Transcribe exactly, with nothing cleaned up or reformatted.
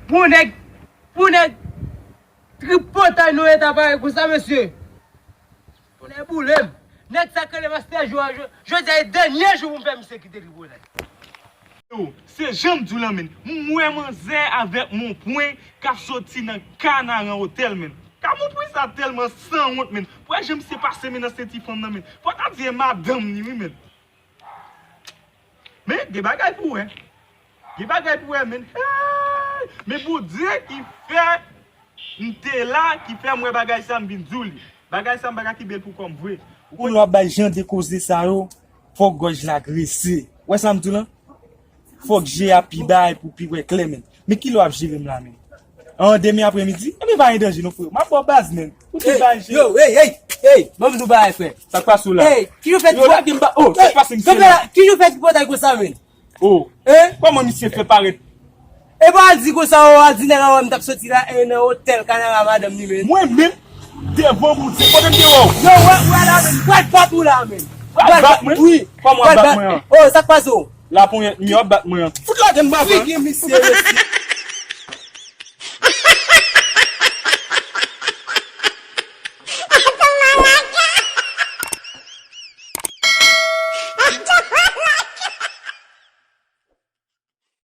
Bon nèg, bon nèg, tripotay nou eta parèy konsa, mesye. Tonnè boule m. Nèg sa k rele Mastè Jou a, jodi a e dènye jou pou m fè misye kite tripotay. Yo, se jan m di w lan, menn. M wè manzè avèk mon pwen k ap soti nan Kanaran Otèl, menn. Ka mon pwen sa tèlman sanwont, menn. Pou wè jan misye pase, menn, nan senti fanm nan, menn. Fò ta di e madanm li, wi, menn. Men, gen bagay pou wè. Gen bagay pou wè, menn. Hey! Men Bondye ki fè m te la, ki fè m wè bagay sa, m vin di w li. Bagay sa, m pa ka kenbe l pou kò m vre. Ou konn lè w ap bay jan de koze sa yo, fòk gòj la grese. Wè sa m di w lan? Fòk je a pi bay pou pi wè klè, menn. Men kilè w ap jere m la, menn? An, demen apremidi? Ebyen, pa gen danje non, frè. M ap ba w baz, menn. Ou di bay je. Yo, hey, hey, hey, ban m di w bagay, frè. Sa k pase w la? Hey, ki jan w fè tripotay? Yo, lage m ba, oh, sa k pase misye la? Ki jan w fè tripotay konsa, menn? Oh. Hein? Kòman misye fè parèt? E pa al di konsa, oh, al di nèg a wè m t ap soti la, e nan otèl Kanara madanm li, menn. Mwen menm, devan Bondye, kote m te wè w? Yo, wè, wè la, menn. Pral bat ou la, menn. Pral bat mwen? Wi. Kòman w ap bat mwen an? Oh, sa k pase w? Laponyèt, m yo ap bat mwen an. Fout lage m ba, figi misye, mesye.